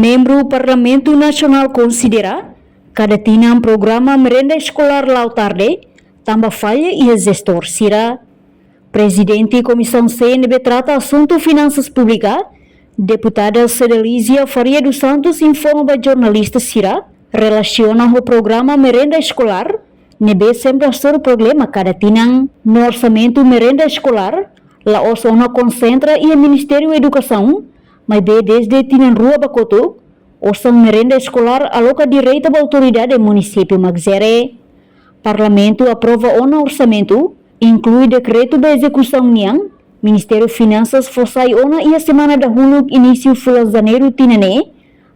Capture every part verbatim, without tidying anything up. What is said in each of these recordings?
Membru Parlamentu Nasionál konsidera kada tinan programa merenda eskolár la'o tarde, tanba falla iha jestór sira. Prezidente Komisaun C ne'ebé trata asuntu finansas públika, Deputada Cedelizia Faria dos Santos informa ba jornalista sira relasiona ho programa merenda eskolár ne'ebé sempre hasoru problema kada tinan. No orsamentu merenda eskolár la'ós ona konsentra iha Ministériu Edukasaun, maibé dezde tinan rua ba kotuk, osan merenda eskolár aloka direta ba autoridade munisípiu mak jere. Parlamentu aprova ona orsamentu, inklui dekretu ba ezekusaun nian, Ministériu Finansas fó sai ona iha semana dahuluk inísiu fulan Janeiru tinan ne'e,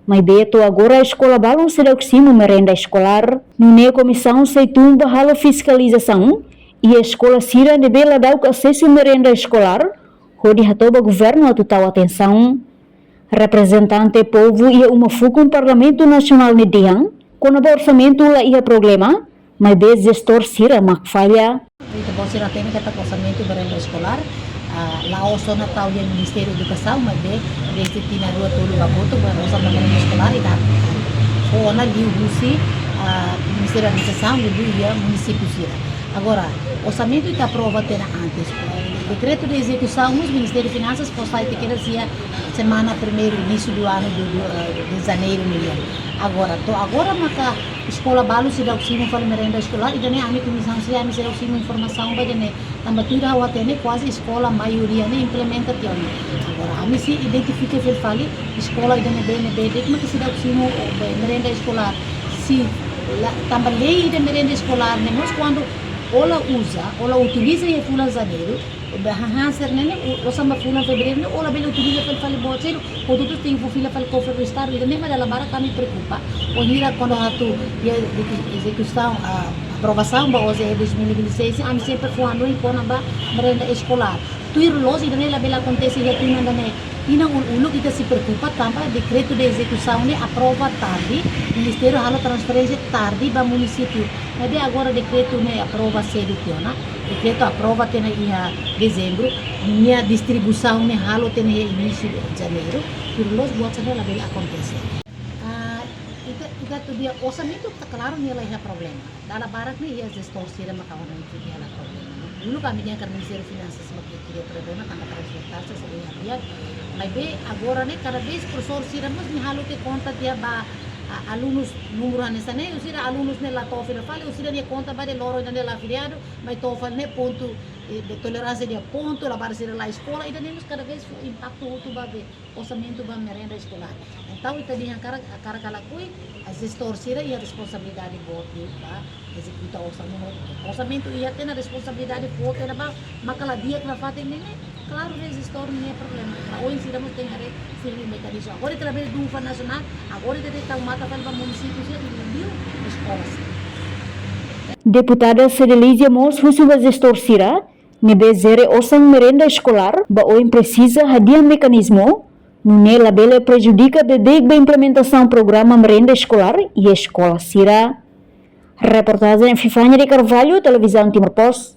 maibé to'o agora eskola balun seidauk simu merenda eskolár. Nune'e Komisaun C tun ba halo fiskalizasaun iha eskola sira ne'ebé ladauk asesu merenda eskolár, hodi hato'o ba governu atu tau atensaun. Reprezentante povu iha uma fukun Parlamentu Nasionál ne'e dehan, kona-ba orsamentu la iha problema, maibé jestór sira mak falla. Ita-boot sira hatene katak orsamentu merenda eskolár, ah, la'ós ona tau iha Ministériu Edukasaun, maibé dezde tinan rua tolu ba kotuk, ba orsamentu merenda eskolár, ita fó ona liuhusi, ah, Ministériu Administrasaun, liuliu iha munisípiu sira. Agora, orsamentu ita aprova tiha ona antes. Dekretu de ezekusaun, mós Ministériu Finansas fó sai tiha kedas iha semana primeiru, inísiu do ano do, do, eh, de Janeiru nian. Agora, to'o agora maka eskola balun seidauk simu fali merenda eskolár, ida-ne'e ami komisaun C, ami seidauk simu informasaun ba ida-ne'e. Tanba tuir ha'u hatene kuaze eskola maioria ne'e implementa tiha ona. Agora, ami sei identifika fali fali eskola ida ne'ebé, ne'ebé de'it maka seidauk simu, eh, merenda eskolár. Se la, tanba lei ida merenda eskolár ne'e mós kuandu ó la uza, ó la utiliza iha fulan Janeiru, ba hahán sira-ne'e, o, osan ba fulan Fevereiru ne'e, ó labele utiliza fali fali buat seluk, produtu tenke fó fila fali kofre do Estadu, ida-ne'e mak dala barak ami preokupa. Wainhira kuandu atu iha ezekusaun, ah, aprovasaun ba O J E dois mil e vinte e seis, ami sempre fó hanoin kona-ba merenda eskolár. Tuir loos ida-ne'e labele akontese iha tinan ida-ne'e. Tinan uluk-uluk ita sei preokupa tanba dekretu de ezekusaun ne'e aprova tarde, Ministériu halo transferénsia tarde ba munisípiu. Maibé agora dekretu ne'e aprova sedu tiha ona, dekretu aprova tiha ona iha Dezembru, nia distribuisaun ne'e halo tiha ona iha inísiu Janeiru, tuir loos buat sira-ne'e labele akontese. Ah, ita, ita atu dehan orsamentu ita klaru nia la iha problema. Dala barak ne'e iha jestór sira maka ona ita dehan la problema. Uluk ami dehan katak Ministériu Finansas mak kria problema tanba transfer taxa sira iha di'ak. Maibé agora ne'e kada vez profesór sira mós nia halo tiha konta tiha ba, ah, alunus númeru hanesan ne'e, husi ida alunus ne'e la to'o fila fali, husi ida nia konta ba de'it loron ida-ne'e la feriadu, mai to'o fali ne'e pontu, eh, de toleránsia dehan pontu, labarik sira la eskola, ida-ne'e mós kada vez fó impaktu hotu ba be orsamentu ba merenda eskolár. Entaun, ita dehan hakarak, hakarak ka lakohi, ah, jestór sira iha responsabilidade boot ida ba ezekuta orsamentu. Orsamentu iha tiha ona, responsabilidade fó tiha ona ba, maka la di'ak nafatin ne'e, klaru, ne'e jestór nia problema. Ba oin sira mós tenke haree sira-nia mekanizmu. Agora ita labele duun fali nasionál, agora ita tenke tau matan fali ba munisípiu sira, liuliu eskola sira. Deputada Cedelizia mós husu ba jestór sira ne'ebé jere osan merenda eskolár, ba oin presiza hadi'a mekanizmu, nune'e labele prejudika beibeik ba implementasaun programa merenda eskolár iha eskola sira. Reportajen Fifania de Carvalho, Televizaun Timor Post.